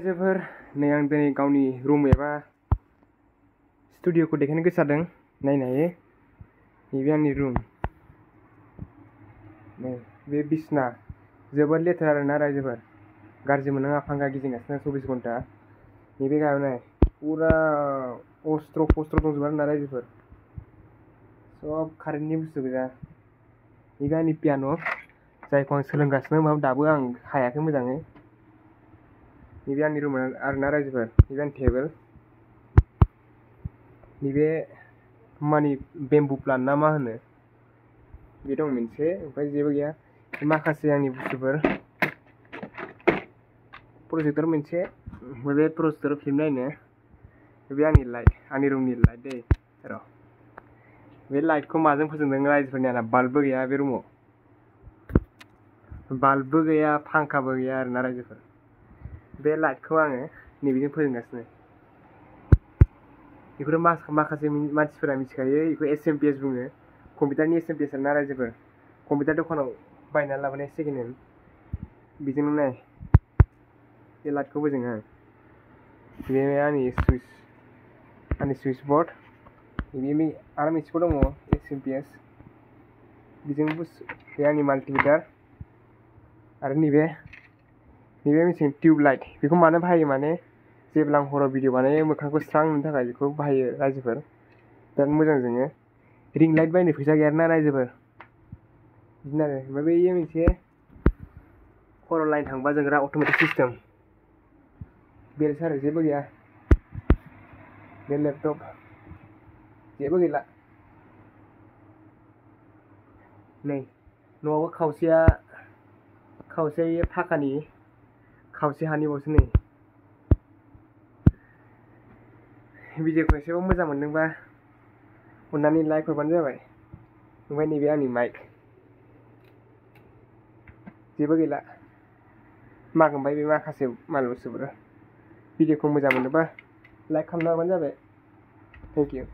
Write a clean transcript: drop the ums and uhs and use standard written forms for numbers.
जोफोर नै आं दिनै गावनि रुम एबा स्टुडिअखौ देखायनो गोसो जादों। नायनो हायो नैबे आंनि रुम। नै बे बिसना जोबोद लेथ्रा आरोना रायजोफोर, गाज्रि मोननाङा, फांखा गिदिंगासिनो 24 घन्टा। नैबे गाहायाव नाय फुरा अस्त्र फस्त्र दंजोबो आरोना रायजोफोर, सब कारेन्टनि बुस्थु गोजा। नैबे आंनि पियान' जायखौ आं सोलोंगासिनो होमबाबो दाबो आं हायाखै मोजाङै। नैबे आंनि रुम आरोना रायजोफोर, नैबे आंनि टेबोल, नैबे मानि बेम्बु प्लान्ट ना मा होनो बे दं मोनसे, ओमफ्राय जेबो गैया। माखासे आंनि बुस्थुफोर, प्रजेक्टर मोनसे, ओमफ्राय बे प्रजेक्टराव फिल्म नायनो। बे आंनि लाइट, आंनि रुमनि लाइट दै र' बे लाइटखौ माजों फोजोंदों रायजोफोरनि, आंना बाल्बबो गैया बे रुमाव, बाल्बबो गैया, फांखाबो गैया आरोना रायजोफोर। बे लाइटखौ आङो नैबेजों फोजोंगासिनो। बेखौथ' माखासे मानसिफोरा मिथिखायो, बेखौ SMPS बुङो, कम्पिउटारनि SMPS आरोना रायजोफोर। कम्पिउटार दखानाव बायनानै लाबोनाय सेकेन्ड हेन्ड। बेजोंनो नाय बे लाइटखौ फोजोङो आं। बे आंनि सुइस बर्ड, बे आरो मोनसेबो दङ SMPS, बेजों बे आंनि माल्टिमिटार। आरो नैबे मोनसे टिउब लाइट, बेखौ मानो बाहायो माने जेब्ला आं हराव भिडिअ बानायो मोखांखौ स्रां नुनो थाखाय बेखौ बाहायो रायजोफोर, बिराद मोजां जोङो। रिं लाइट बायनो फैसा गैया आरोना रायजोफोर, बिदिनो आरो। ओमफ्राय बैयो मोनसे खर' लाइन थांबा जोंग्रा अट'मेटिक सिस्टेम, बेनोसै आरो जेबो गैया। बे लेपटप, जेबो गैला। नै न'आवबो खावसेया फाखानि, खावसे हानिबावसो नै। भिडिअखौ एसेबाबो मोजां मोनदोंबा अननानै लाइक हरबानो जाबाय। ओमफ्राय नैबे आंनि माइक, जेबो गैला। ओमफ्राय बे माखासे माल बुस्थुफोर। भिडिअखौ मोजां मोनोबा लाइक खालामना हरबानो जाबाय। Thank you.